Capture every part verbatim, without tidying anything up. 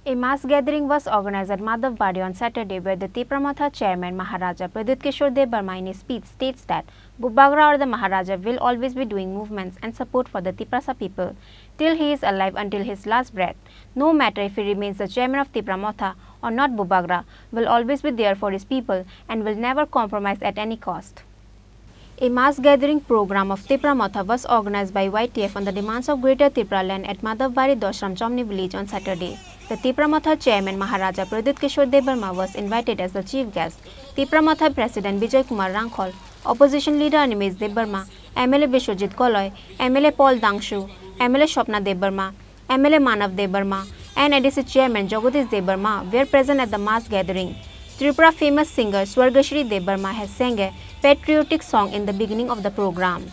A mass gathering was organized at Madhavbari on Saturday, where the Tipra Motha chairman Maharaja Pradyut Kishore Debbarma in his speech states that Bubagra or the Maharaja will always be doing movements and support for the Tiprasa people till he is alive, until his last breath. No matter if he remains the chairman of Tipra Motha or not, Bubagra will always be there for his people and will never compromise at any cost. A mass gathering program of Tipra Motha was organized by Y T F on the demands of Greater Tipraland at Madhavbari Dosram Chomni village on Saturday. The Tipra Motha chairman Maharaja Pradyut Kishore Debbarma was invited as the chief guest. Tipra Motha President Bijoy Kumar Rangkhol, Opposition Leader Animesh Debbarma, M L A Biswajit Koloi, M L A Paul Dangshu, M L A Swapna Debbarma, M L A Manav Debbarma and A D C Chairman Jagadish Debbarma were present at the mass gathering. Tripura famous singer Swargashri Debbarma has sang a patriotic song in the beginning of the program.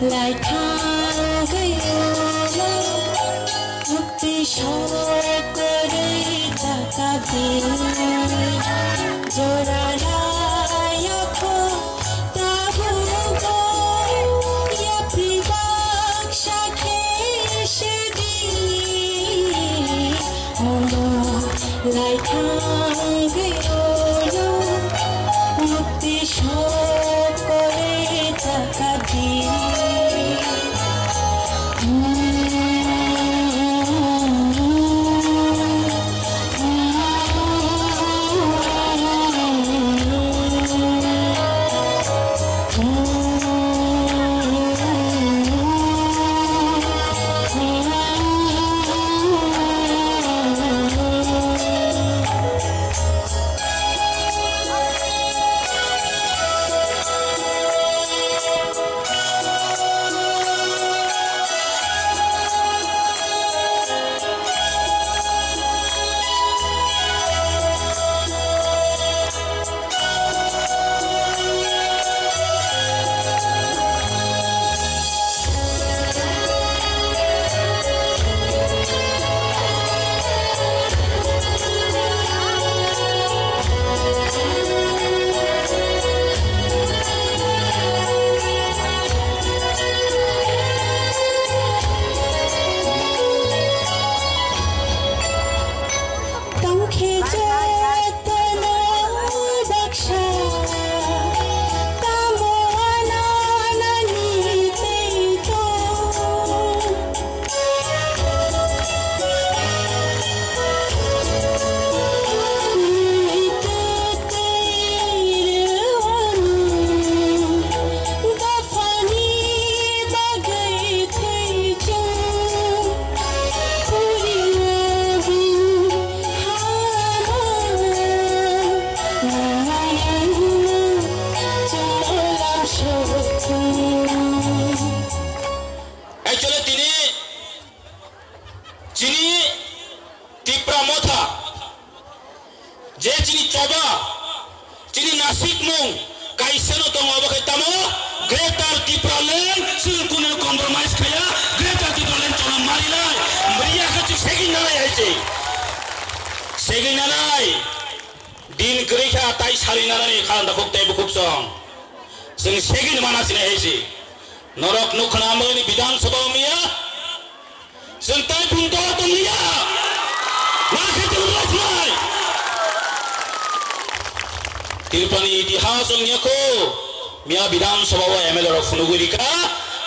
Lai thangwi ulo mukti sokorwi chakadi. Jora raya kho tabugo yapri baksa khe sedi. Lai thangwi ulo mukti sokorwi chakadi. Tongkhe jotono baksa, tamo ananani tei tong. Actually, tini chini Tipra Motha, je chini choba, chini nasikmung kaisa no tongo, obo khe tamo Greater Tipraland, chwng kunu compromise khaya, Greater Tipraland chwng marinai, mriya khe chwng segwi nanai hai se. Segwi nanai, din kwrwi kha tai sarwi nanani kha dakhuk tei bukhuk song. Chwng segwi mana sinai hai se. Norok nukha na, amoni Bidhan Sabha o miya. Chwng tai bung dol tong liya. Ma khe chwng rwsnai. Tripurani itihas wngya kho. Miya Bidhan Sabha o M L A rok phunugwi rikha.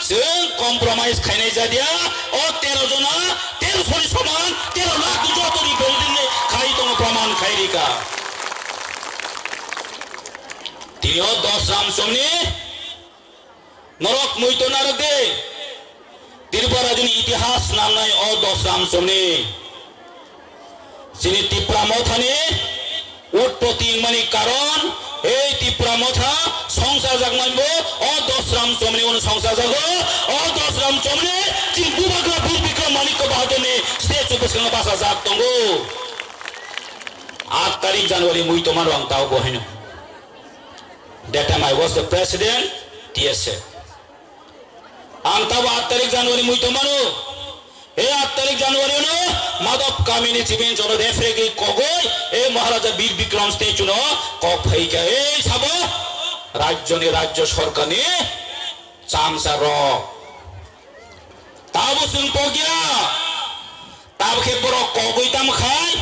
Chwng compromise khainai jadia. O tero jona, tero sori soman, tero lakh jotoni building ni khai tongo, proman khai rikha. Tini o Dosram Chomni Norok muitu narwk di. Tripura rajyoni itihas nangnai o Dosram Chomni. Chini Tipra Mothani utpoti wngmani karon, ei Tipra Motha songsarjakmani bo o Dosram Chomni uno songsarjago. O Dosram Chomni chini Bubagra Bir Bikram Manikya Bahadurni statue bwskango bachajak tongo. Aat tarik January mui tongmano ang tao bo haino. That time I was the president, T S F. Ang tabo aat tarik January mui tongmano. E aat tarik January no Madhab Kamini Chiben Choro Refregi kogoi e Maharaja Bir Bikram statue no kok phaikha e sabo rajyoni rajya sorkarni chamsa rok. Tabo chwng pokya. Tabokhe borok kogwi tamo khai,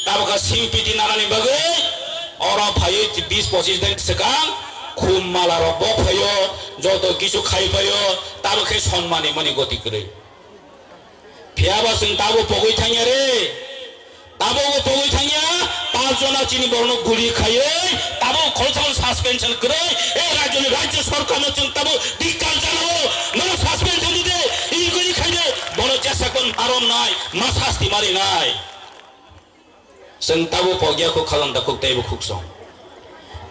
tabokhe simpiti nanani bagwi oro phaiwi bis pochis din swkang khum mala rok bo phaio, joto kisu khai phaio, tabokhe sonmani mani goti kwrwi. Phiyaba chwng tabo pogwi thangya re, tabo bo pogwi thangya, panch jona chini borokno guli khaiwi, tabo khoroksa suspension kwrwi, e rajyoni rajya sorkarno chwng tabo dikkar janao, nono suspension dide, inquiry khaide, bono jesa kon marom nai, ma sasti mari nai. Chwng tabo pogya khuk khalam da khuk teibo khuk song.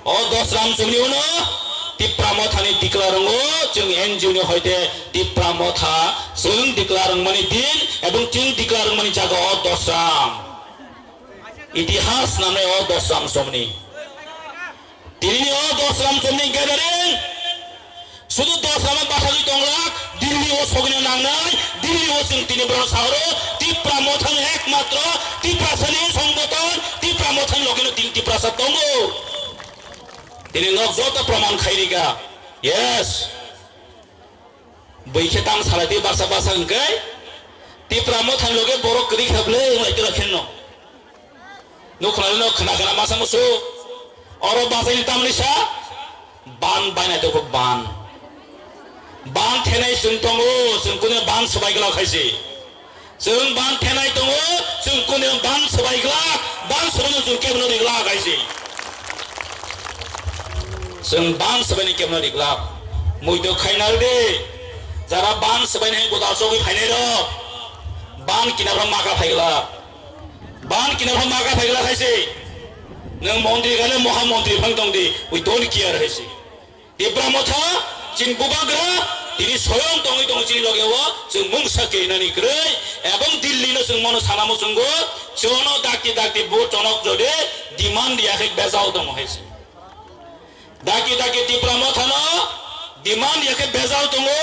O dos ram chumni uno Tipra Mothani declare wngo, chwng N G O ni hoite Tipra Motha chwng declare wngmani din ebong chwng declare wngmani jaga o dos ram. Itihas namnai o dos ram chumni. Tini o dos ram chumni gathering. Sudu dos lama bathagwi tonglak, Delhi o sogwino nangnai, Delhi o chwng tini borok sahoro, Tipra Mothani ekmatro, Tiprasani songboton, Tipra Mothani logino tini Tiprasa tongo. Tini nok joto proman khairika. Yes. Bwikhe tam salai twi baksa baksa hwnkhe, Tipra Mothani loge borok kwrwi kha bwle, wng lai tira khenno. Nukhnarino khna khna masa musu. Oro bachaini tamni sa ban bainai toko ban. Ban thenai chwng tongo, chwng kune ban swbai glak hai se. Chwng ban thenai tongo, chwng kune ban swbai glak, ban swbaino chwng kebono ri glak hai se. Chwng ban swbaini kebono ri glak. Muido khainal de. Jara ban swbaini hai godal chogwi phainai rok. Ban kinabra maka phai glak. Ban kinabra maka phai glak hai se. Nwng montri gale moha montri phang tong di. We don't care hai se. Tipra Motha, chini bubagra, tini soyong tongwi tongo chini loge o, chwng mungsa keinani kwrwi, ebong Delhi no chwng mono sana muchungo, chono dakti dakti bo chonok jode demand ya khe bejao tongo hai se. Dakti dakti Tipra Motha no demand ya khe bejao tongo,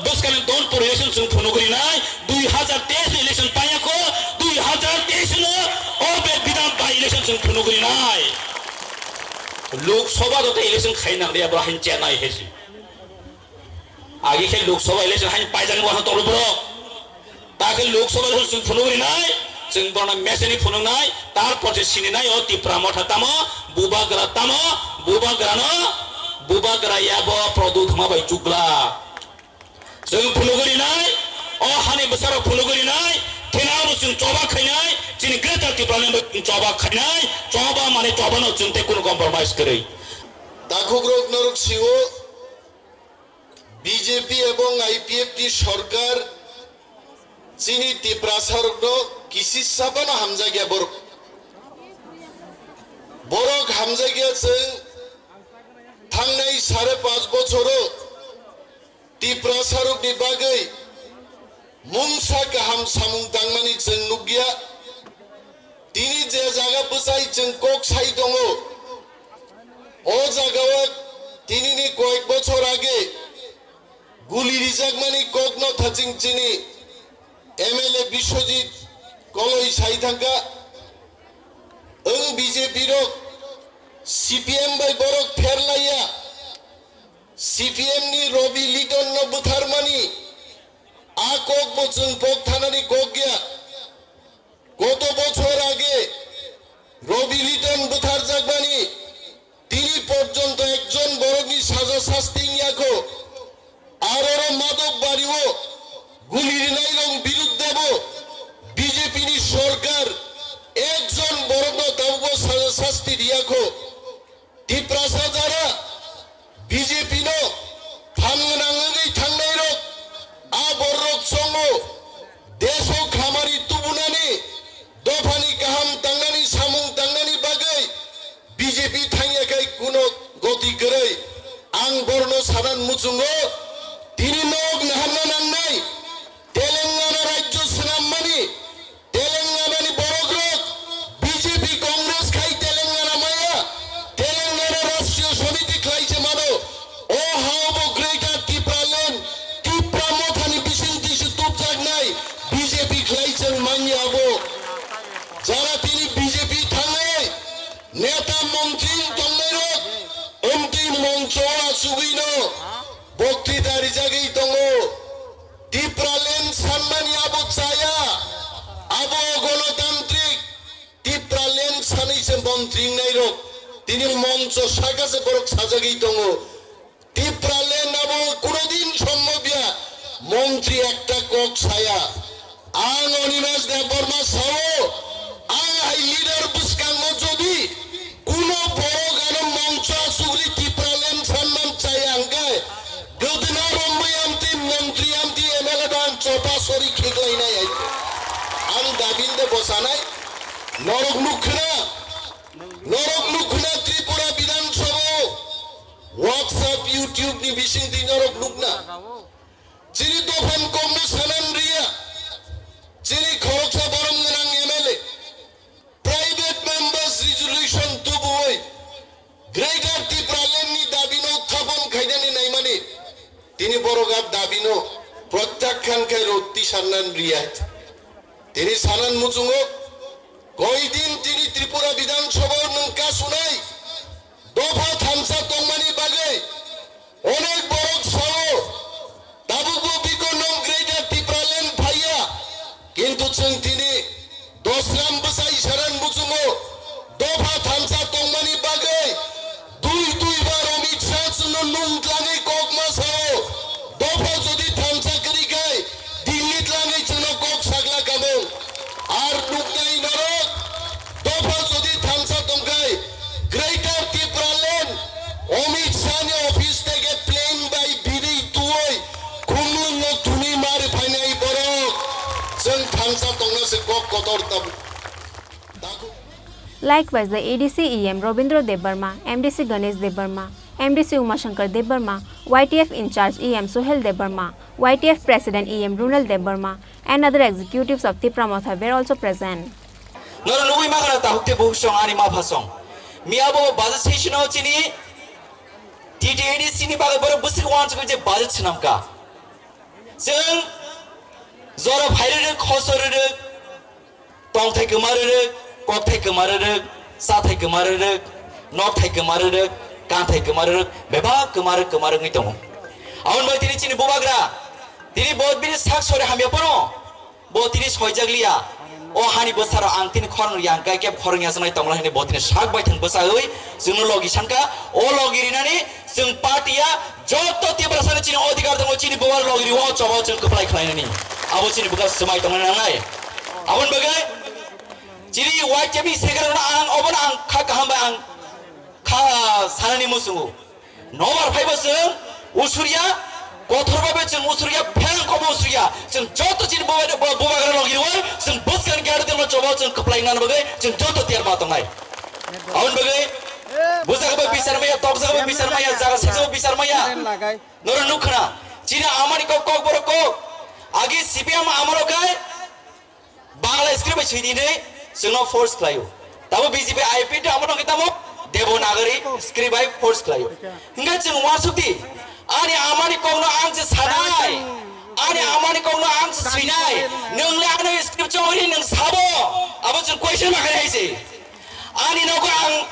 bwskani Donpur election chwng phunuk rinai, dui hajar teis election paya kho, dui hajar teis no o be bidhan by election chwng phunuk rinai. Lok Sabha do election khai nang de, abo hain chenai hesi. Agi khe Lok Sabha election hain paijak bo ha tolo borok. Ta khe Lok Sabha election chwng phunuk rinai, chwng borna meseni phunuknai, tar porse sininai o Tipra Motha tamo, bubagra tamo, bubagra no, bubagra ya bo produ thuma bai chukla. Chwng phunugwi rinai, o hani bwsarok phunugwi rinai, thena bo chwng choba khainai, chini Greater Tipraland bo chwng choba khainai, choba mane choba no chwng tei kunu compromise kwrwi. Takhukrok norok sio, B J P ebong I P F T sorkar chini Tiprasarokno kisi sabano hamjakya borok. Borok hamjakya chwng thangnai sare panch bochoro Tiprasarokni bagwi mungsa kaham samung tangmani chwng nukya. Tini je jaga bwchai chwng kok sai tongo, o jagao tinini koyek bochor age guli rijakmani kokno thaching chini M L A Biswajit Koloi sai thangkha. Wng B J P rok C P M bai borok pher laiya. C P M ni Robi Liton no butharmani a kok bo chwng pok thanani kok ya. Koto bochor age Robi Liton butharjakmani tini porjonto ekjon borokni saja sasti wngya kho. Aroro Madhok Bario guli rinai rok birudde bo B J P ni sorkar ekjon borokno tabukbo saja sasti riya kho. Tiprasa jara B J P no phan gwnang wngwi thangnai rok, a borok chongo deso khamari tubunani, dophani kaham tangnani, samung tangnani bagwi B J P thangya khai kuno goti kwrwi. Ang borno sanan muchungo, tini nok naharna nangnai, Telangana rajyo swnammani, Telangana ni borok rok B J P Congress Neta montri tongnairok, omtwi moncho o achugwino boktwita rijagwi tongo. Tipraland sanmani abo chaya, abo gonotantrik. Tipraland sanwi se montri wngnairok, tini moncho saka se borok sajagwi tongo. Tipraland abo kunodin sombobya montri ekta kok saya. Ang Animesh Debbarma sao, ang hai leader bwskango jodi kuno borok ano mongcho asugri Tipraland sanman chaya hwnkhe, gwdwna romwi amtwi montri amtwi M L A dang chopa sori khiklainai hai. Ang dabin de bosanai, norok nukhna, norok nukhna Tripura Bidhan Sabha o. WhatsApp, YouTube ni bising twi norok nukna. Chini dophan kokno sanan riya. Chini khoroksa borom gwnang M L A. Private members resolution tubuwi Greater Tipraland ni dabino uthapon khainani naimani. Tini borok a dabino protyakhan khai roti sanan riya. Tini sanan muchungo, koidin tini Tripura Bidhan Sabha o nwng kasunai dopha thamsa tongmani bagwi onek borok sao, tabukbo biko nwng Greater Tipraland phaiya, kintu chwng tini Dosram bwsai saran muchungo dopha thamsa tongmani bagwi dui dui bar Amit Shah chwngno nung tlangwi kok ma sao. Dopha jodi thamsa kwrwi khai Delhi tlangwi chwngno kok sakla kamung. Ar nuknai norok dopha jodi thamsa tongkhai Greater Tipraland Amit Shah ni office theke plane bai bini tuwi Khumlwng no thumwi ma rwphainai borok. Chwng thansa tongna se kok kotor tabuk. Likewise, the A D C E M Robindra Debbarma, M D C Ganesh Debbarma, M D C Umashankar Debbarma, Y T F in-charge E M Suhel Debbarma, Y T F President E M Runal Debbarma, and other executives of Tipra Motha were also present. Noro nugui magana tahuk te buhuk song ani mapha song. Miya bo budget session o chini T T A D C ni bagwi borok bwswk wansugwi je budget swnamkha. Chwng jora phai rwrwk, khosor rwrwk, tongthai kwma rwrwk, kokthai kwma rwrwk, chathai kwma rwrwk, nokthai kwma rwrwk, kanthai kwma rwrwk, bebak kwma rwk kwma rwgwi tongo. Aboni bai tini chini bubagra, tini bo bini sak sori hamya phano, bo tini soijak liya. O hani bwsarok ang tini khorang ya, hwnkhe khe khorang ya sanai tongla hwnwi bo tini sak bai thang bwsawi chwngno logi sankha. O logi rinani chwng party ya joto Tiprasani chini odhikar tongo, chini bubar logi rio, o choba chwng kwplai khlainani. Abo chini bwkha swmai tongna nangnai. Aboni bagwi chini Y T F ni secretary no ang, obono ang kha kaham bai ang kha sanani muchungo. Nobar phaibo chwng usurya, kothor bai chwng usurya, pherang kobo usurya. Chwng joto chini bubai-, bu-, bubagra logi rwui, chwng bwskang gari tongma chobo chwng kwplai nang bagwi, chwng joto tiyar ma tongnai. Aboni bagwi, bwsakhe bo bisar maya, tokjak bo bisar maya, jaga sejak bo bisar maya. Norok nuk khna, chini amani kok, kok borok kok. Agi C P M amalo kai, Bangla script bai swi di hinwi chwngno force khlaio. Tamo B J P I P tamo nokhe tamo Devanagari script bai force khlaio. Hingkhe chwng uansuk di, ani amani kokno ang se sanai, ani amani kokno ang se swinai, nwng le ano script chongri nwng sabo, abo chwng question ma khe hai se. Ani nogo ang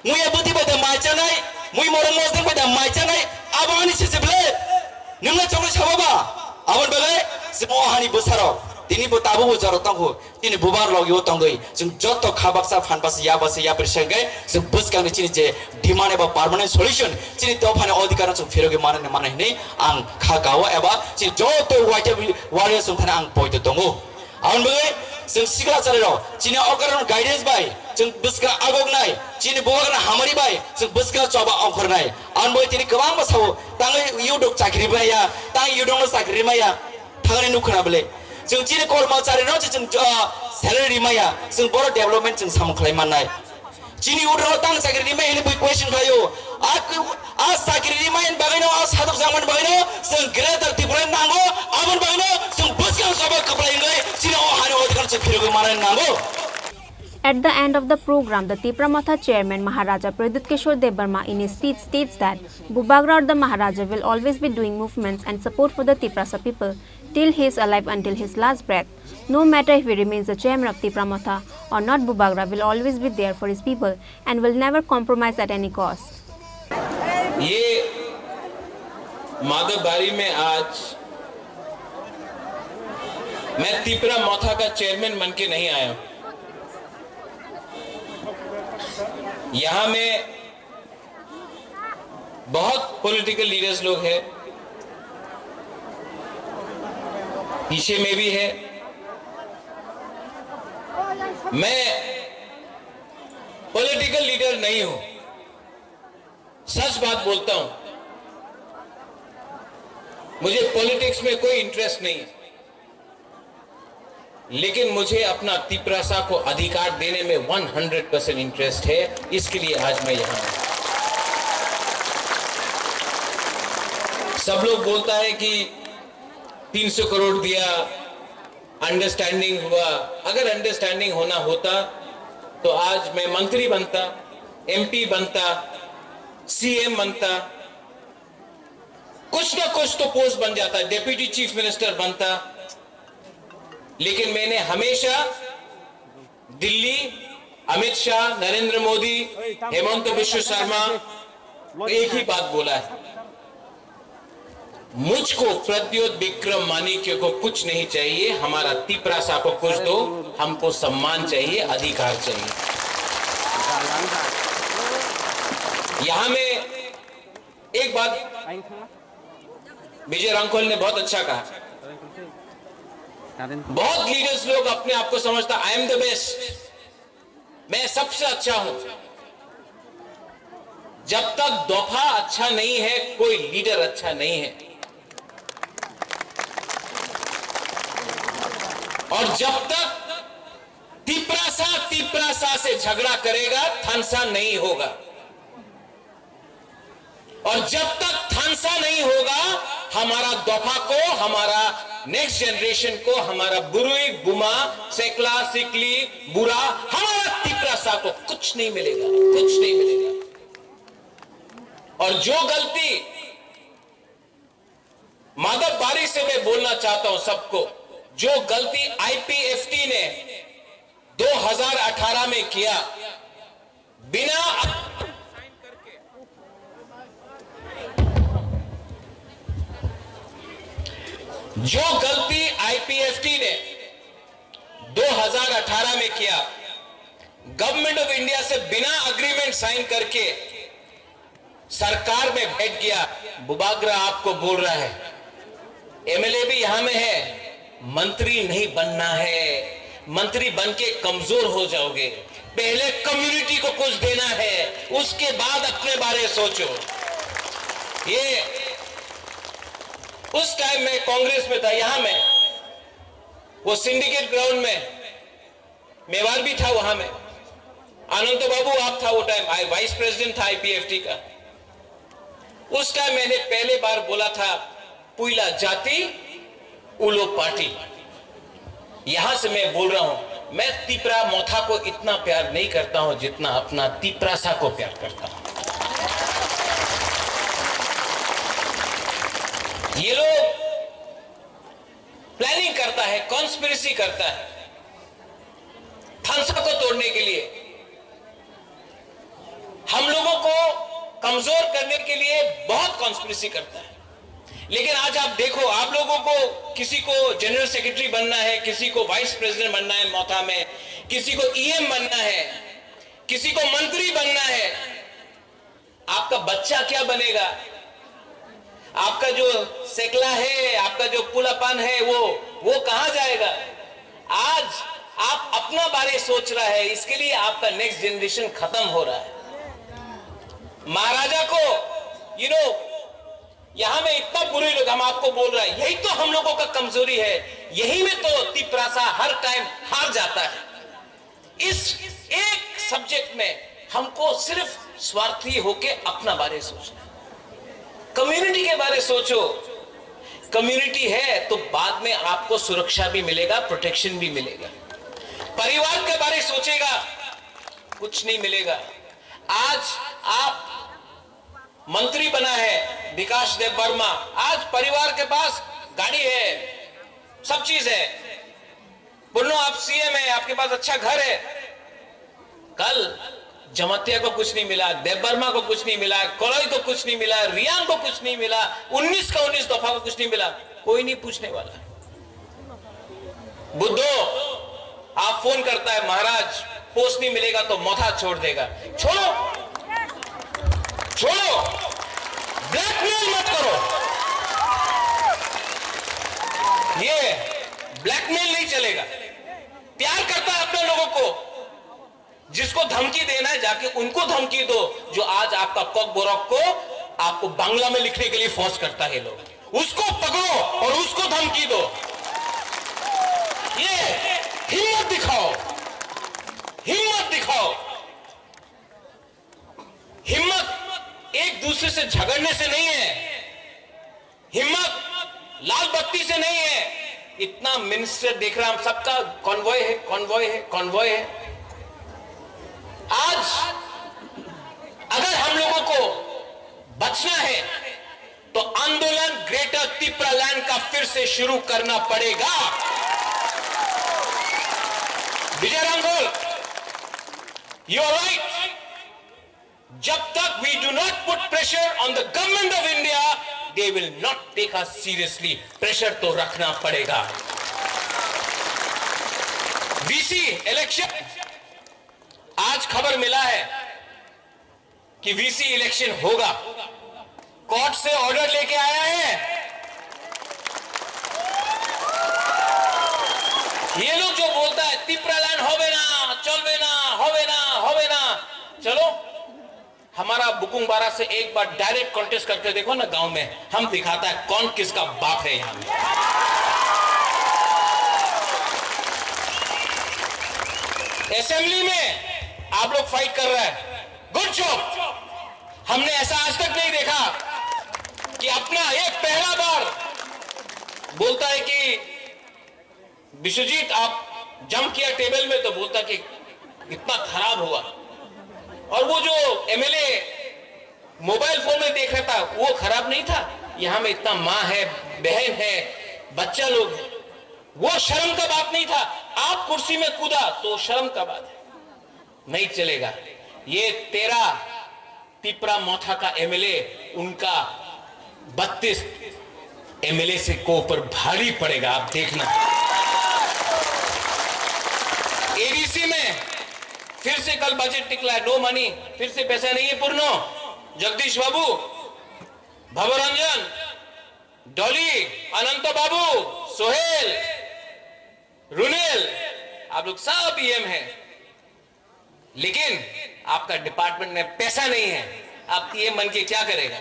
Muya bwtwi bai da mai chanai, mui morok mosdeng bai da mai chanai, abo ani sese ble. Nwng le chongwi sabo ba? Aboni bagwi chwng o hani bwsarok, tini bo tabukbo jorok tongkhu, tini bubar logi o tongwi, chwng joto kha baksa, phan baksa, ya baksa, ya bwrwi se hwnkhe chwng bwskangni chini je demand eba permanent solution, chini dophani odhikar no chwng phirogwi manani manai hwnwi ang kha kao eba chini joto waitya warriors wngthani ang poito tongo. Aboni bagwi chwng sikla chwrairok chini o karon guidance bai chwng bwskang agoknai, chini bubagra hamari bai chwng bwskang choba ongkhornai. Aboni bagwi tini kwbangma sao, tangwi yudok chakri maya, tang yudokno chakri maya, thangni nuk khna bwle. Chwng chini kormocharino je chwng, ah, salary rimaya, chwng boro development chwng samung khlai mannai. Chini udro tang chakri rimai hwnwi bui question khlaio. A, a chakri rimai hwn bagwino, a sadok jangmani bagwino chwng Greater Tripura nango, aboni bagwino chwng bwskang choba kwplai wngwi chini o hani odhikar chwng phirogwi manani nango. At the end of the program, the Tipra Motha chairman Maharaja Pradyut Kishore Debbarma in his speech states that Bubagra or the Maharaja will always be doing movements and support for the Tiprasa people till he is alive until his last breath. No matter if he remains the chairman of Tipra Motha or not, Bubagra will always be there for his people and will never compromise at any cost. ये माधव बारी में आज मैं तिपरा मोथा का चेयरमैन बन के नहीं आया हूं। यहां में बहुत पॉलिटिकल लीडर्स लोग हैं, पीछे में भी है। मैं पॉलिटिकल लीडर नहीं हूं, सच बात बोलता हूं। मुझे पॉलिटिक्स में कोई इंटरेस्ट नहीं है, लेकिन मुझे अपना तिपरासा को अधिकार देने में हंड्रेड परसेंट इंटरेस्ट है। इसके लिए आज मैं यहां हूं। सब लोग बोलता है कि तीन सौ करोड़ दिया, अंडरस्टैंडिंग हुआ। अगर अंडरस्टैंडिंग होना होता तो आज मैं मंत्री बनता, एमपी बनता, सीएम बनता, कुछ ना कुछ तो पोस्ट बन जाता, डेप्यूटी चीफ मिनिस्टर बनता। लेकिन मैंने हमेशा दिल्ली, अमित शाह, नरेंद्र मोदी, हेमंत बिश्व शर्मा, एक ही बात बोला है, मुझको प्रद्योत विक्रम मानिक्य को कुछ नहीं चाहिए, हमारा तिपरासा को कुछ दो। हमको सम्मान चाहिए, अधिकार चाहिए। यहां में एक बात विजय रांखल ने बहुत अच्छा कहा। बहुत लीडर्स लोग अपने आप को समझता, आई एम द बेस्ट, मैं सबसे अच्छा हूं। जब तक दोफा अच्छा नहीं है, कोई लीडर अच्छा नहीं है। और जब तक तिपरासा तिपरासा से झगड़ा करेगा, थानसा नहीं होगा। और जब तक थानसा नहीं होगा, हमारा दोफा को, हमारा नेक्स्ट जनरेशन को, हमारा बुरुई, बुमा, सेकला, सिकली, बुरा, हमारा तिपरासा को कुछ नहीं मिलेगा, कुछ नहीं मिलेगा। और जो गलती माधव बारी से मैं बोलना चाहता हूं सबको, जो गलती आईपीएफटी ने दो हज़ार अठारह में किया, बिना जो गलती आईपीएफटी ने दो हज़ार अठारह में किया, गवर्नमेंट ऑफ इंडिया से बिना एग्रीमेंट साइन करके सरकार में बैठ गया। बुबागरा आपको बोल रहा है, एमएलए भी यहां में है, मंत्री नहीं बनना है, मंत्री बन के कमजोर हो जाओगे। पहले कम्युनिटी को कुछ देना है, उसके बाद अपने बारे सोचो। ये उस टाइम में कांग्रेस में था, यहां में वो सिंडिकेट ग्राउंड में मेवार भी था, वहां में आनंद बाबू आप था, वो टाइम आई वाइस प्रेसिडेंट था आईपीएफटी का। उस टाइम मैंने पहले बार बोला था, पुइला जाति उलो पार्टी। यहां से मैं बोल रहा हूं, मैं तिपरा मोथा को इतना प्यार नहीं करता हूं जितना अपना तिपरासा को प्यार करता हूं। ये लोग प्लानिंग करता है, कॉन्स्पिरेसी करता है थानसा को तोड़ने के लिए, हम लोगों को कमजोर करने के लिए बहुत कॉन्स्पिरेसी करता है। लेकिन आज आप देखो, आप लोगों को किसी को जनरल सेक्रेटरी बनना है, किसी को वाइस प्रेसिडेंट बनना है मोथा में, किसी को ईएम बनना है, किसी को मंत्री बनना है, आपका बच्चा क्या बनेगा? आपका जो सेकला है, आपका जो पुलापान है, वो वो कहां जाएगा? आज आप अपना बारे सोच रहा है, इसके लिए आपका नेक्स्ट जनरेशन खत्म हो रहा है। महाराजा को, यू नो, यहां में इतना बुरे लोग, हम आपको बोल रहा है, यही तो हम लोगों का कमजोरी है। यही में तो तिपरासा हर टाइम हार जाता है। इस एक सब्जेक्ट में हमको सिर्फ स्वार्थी होके अपना बारे सोचना है। कम्युनिटी के बारे सोचो। कम्युनिटी है तो बाद में आपको सुरक्षा भी मिलेगा, प्रोटेक्शन भी मिलेगा। परिवार के बारे सोचेगा कुछ नहीं मिलेगा। आज आप मंत्री बना है विकास देव वर्मा, आज परिवार के पास गाड़ी है, सब चीज है। पुन्नो, आप सीएम है, आपके पास अच्छा घर है। कल जमातिया को कुछ नहीं मिला, देव वर्मा को कुछ नहीं मिला, कोलोई को कुछ नहीं मिला, रियांग को कुछ नहीं मिला, उन्नीस का उन्नीस दफा को कुछ नहीं मिला, कोई नहीं पूछने वाला। बुद्धो, आप फोन करता है, महाराज, पोस्ट नहीं मिलेगा तो मौथा छोड़ देगा। छोड़ो, छोड़ो, ब्लैकमेल मत करो। ये ब्लैकमेल नहीं चलेगा। प्यार करता है अपने लोगों को। जिसको धमकी देना है, जाके उनको धमकी दो, जो आज आपका ककबरक को आपको बांग्ला में लिखने के लिए फोर्स करता है लोग। उसको पकड़ो और उसको धमकी दो। ये हिम्मत दिखाओ, हिम्मत दिखाओ। हिम्मत एक दूसरे से झगड़ने से नहीं है, हिम्मत लाल बत्ती से नहीं है। इतना मिनिस्टर देख रहा, हम सबका कॉन्वॉय है, कॉन्वॉय है, कॉन्वॉय है। आज अगर हम लोगों को बचना है तो आंदोलन ग्रेटर तिप्रा लैंड का फिर से शुरू करना पड़ेगा। विजय रांगोल, यू आर राइट। जब तक we do not put pressure on the government of India, they will not take us seriously। Pressure तो रखना पड़ेगा। वीसी इलेक्शन, आज खबर मिला है कि वीसी इलेक्शन होगा। कोर्ट से ऑर्डर लेके आया है। ये लोग जो बोलता है तिप्रा लैंड होवे ना, चलवे ना, होवे ना, होवे ना, चलो, हमारा बुकुंग बारा से एक बार डायरेक्ट कॉन्टेस्ट करके देखो ना गांव में, हम दिखाता है कौन किसका बाप है यहाँ में। असेंबली में आप लोग फाइट कर रहे हैं, गुड जॉब। हमने ऐसा आज तक नहीं देखा कि अपना एक पहला बार बोलता है कि विश्वजीत, आप जंप किया टेबल में, तो बोलता कि इतना खराब हुआ। और वो जो एमएलए मोबाइल फोन में देख रहा था, वो खराब नहीं था? यहाँ में इतना माँ है, बहन है, बच्चा लोग है, वो शर्म का बात नहीं था? आप कुर्सी में कूदा तो शर्म का बात है, नहीं चलेगा। ये तेरा तिपरा मोथा का एमएलए, उनका बत्तीस एमएलए से को ऊपर भारी पड़ेगा, आप देखना। एडीसी में फिर से कल बजट निकला है, नो मनी, फिर से पैसा नहीं है पूर्णो। जगदीश बाबू, भवरंजन, डॉली, अनंत बाबू, सोहेल, रुनेल, आप लोग सब ईएम हैं। लेकिन आपका डिपार्टमेंट में पैसा नहीं है, आप ये मन के क्या करेगा?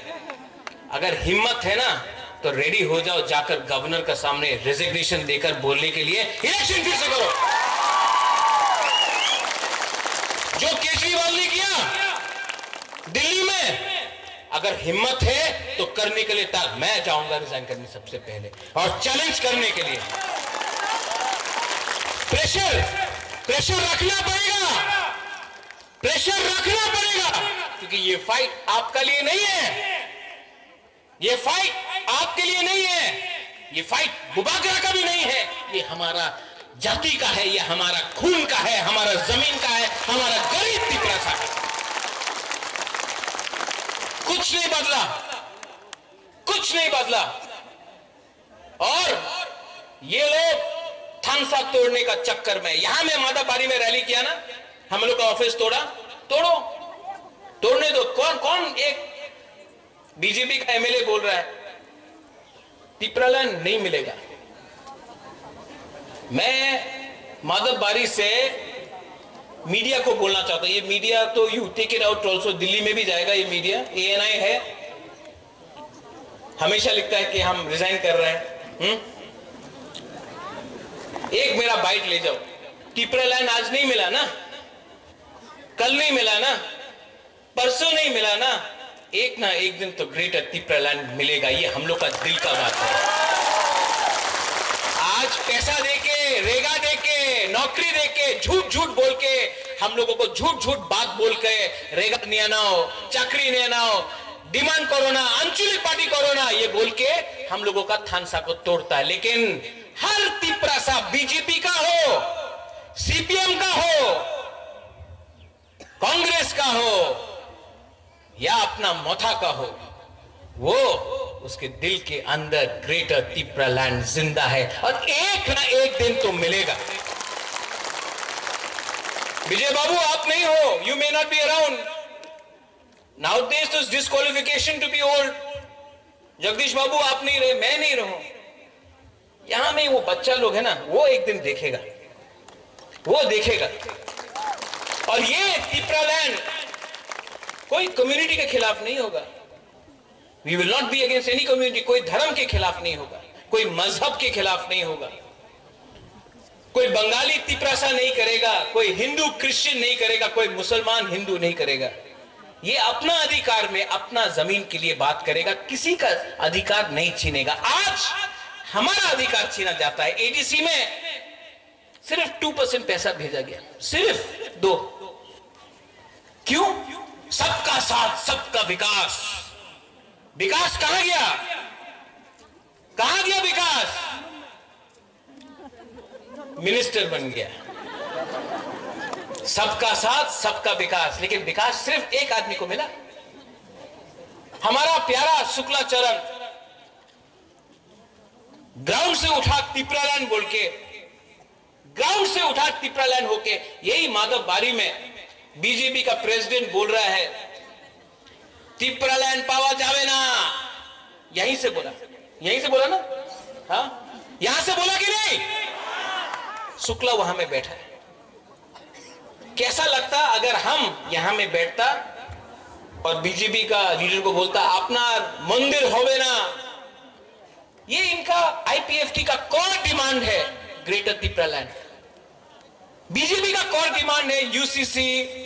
अगर हिम्मत है ना, तो रेडी हो जाओ, जाकर गवर्नर का सामने रेजिग्नेशन देकर बोलने के लिए इलेक्शन फिर से करो। जो केजरीवाल ने किया दिल्ली में, अगर हिम्मत है तो करने के लिए तैयार। मैं जाऊंगा रिजाइन करने सबसे पहले और चैलेंज करने के लिए। प्रेशर, प्रेशर रखना पड़ेगा, प्रेशर रखना पड़ेगा, क्योंकि ये फाइट आपका लिए नहीं है, ये फाइट आपके लिए नहीं है, ये फाइट बुबागरा का भी नहीं है, ये हमारा जाति का है, ये हमारा खून का है, हमारा जमीन का है, हमारा गरीब तिपरा का है। कुछ नहीं बदला, कुछ नहीं बदला। और ये लोग थानसा तोड़ने का चक्कर में, यहां में मादाबारी में रैली किया ना, हम लोग का ऑफिस तोड़ा, तोड़ो, तोड़ने दो। कौन कौन एक बीजेपी का एमएलए बोल रहा है तिपरालैंड नहीं मिलेगा? मैं माधव बारी से मीडिया को बोलना चाहता हूँ, ये मीडिया तो you take it out also, Delhi में भी जाएगा ये मीडिया, एएनआई है, हमेशा लिखता है कि हम रिजाइन कर रहे हैं। हम्म? एक मेरा बाइट ले जाओ, तिपरालैंड आज नहीं मिला ना, कल नहीं मिला ना, परसों नहीं मिला ना, एक ना एक दिन तो ग्रेटर तिपरालैंड मिलेगा, ये हम लोग का दिल का बात है। आज पैसा देके रेगा दे के, नौकरी दे के, झूठ झूठ बोल के, हम लोगों को झूठ झूठ बात बोल के रेगा नहीं आना हो, चाकरी नहीं आना हो, डिमांड करो ना, आंचलिक पार्टी करो ना, ये बोल के हम लोगों का थानसा को तोड़ता है। लेकिन हर तिपरासा बीजेपी का हो, सीपीएम का हो, कांग्रेस का हो या अपना मथा का हो, वो उसके दिल के अंदर ग्रेटर तिपरा लैंड जिंदा है और एक ना एक दिन तो मिलेगा। विजय बाबू, आप नहीं हो, you may not be around nowadays, तो disqualification to be old। Jagdish बाबू, आप नहीं रहे, मैं नहीं रहूं, यहां में वो बच्चा लोग है ना, वो एक दिन देखेगा, वो देखेगा। और ये तिपरा लैंड कोई कम्युनिटी के खिलाफ नहीं होगा। We will not be against any community। कोई धर्म के खिलाफ नहीं होगा, कोई मजहब के खिलाफ नहीं होगा, कोई बंगाली तिपरासा नहीं करेगा, कोई हिंदू क्रिश्चियन नहीं करेगा, कोई मुसलमान हिंदू नहीं करेगा। ये अपना अधिकार में अपना जमीन के लिए बात करेगा, किसी का अधिकार नहीं छीनेगा। आज हमारा अधिकार छीना जाता है। एडीसी में सिर्फ टू परसेंट पैसा भेजा गया, सिर्फ दो। क्यों? सबका साथ, सबका विकास। विकास कहां गया? कहां गया विकास? मिनिस्टर बन गया। सबका साथ, सबका विकास, लेकिन विकास सिर्फ एक आदमी को मिला। हमारा प्यारा शुक्लाचरण ग्राउंड से उठा तिपरालैंड बोल के, ग्राउंड से उठा तिपरालैंड होके यही माधव बारी में बीजेपी का प्रेसिडेंट बोल रहा है, तिपरालैंड पावा जावे ना। यहीं से बोला, यहीं से बोला ना? हाँ, यहां से बोला कि नहीं? शुक्ला वहां में बैठा है। कैसा लगता अगर हम यहां में बैठता और बीजेपी का लीडर को बोलता, अपना मंदिर होवे ना? ये इनका आईपीएफटी का कोर डिमांड है, ग्रेटर तिपरालैंड। बीजेपी का कोर डिमांड है UCC,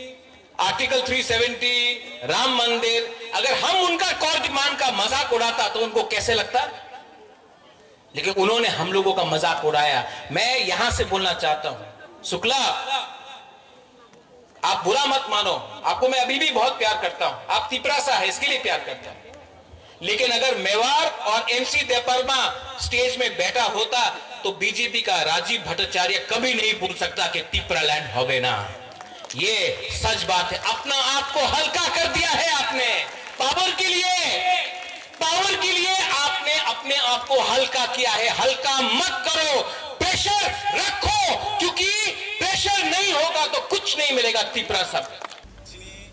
article three seventy, Ram मंदिर। अगर हम उनका कोर डिमांड का मजाक उड़ाता तो उनको कैसे लगता? लेकिन उन्होंने हम लोगों का मजाक उड़ाया। मैं यहां से बोलना चाहता हूं, शुक्ला, आप बुरा मत मानो, आपको मैं अभी भी बहुत प्यार करता हूं, आप तिपरासा है इसके लिए प्यार करता हूं। लेकिन अगर मेवाड़ और एमसी देबबर्मा स्टेज में बैठा होता तो बीजेपी का राजीव भट्टाचार्य कभी नहीं बोल सकता कि तिपरालैंड होवे ना। ये सच बात है। अपना आप को हल्का कर दिया है आपने पावर के लिए। पावर के लिए आपने अपने आप को हल्का किया है। हल्का मत करो, प्रेशर रखो, क्योंकि प्रेशर नहीं होगा तो कुछ नहीं मिलेगा Tiprasa.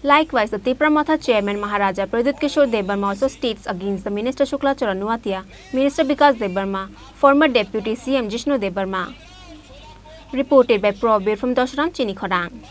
Likewise, the Tipra Motha chairman Maharaja Pradyut Kishore Debbarma also states against the Minister Shukla Charan Noatia, Minister Bikas Debbarma, former Deputy C M Jishnu Debbarma. Reported by Probir from Dosram Chinikhorang.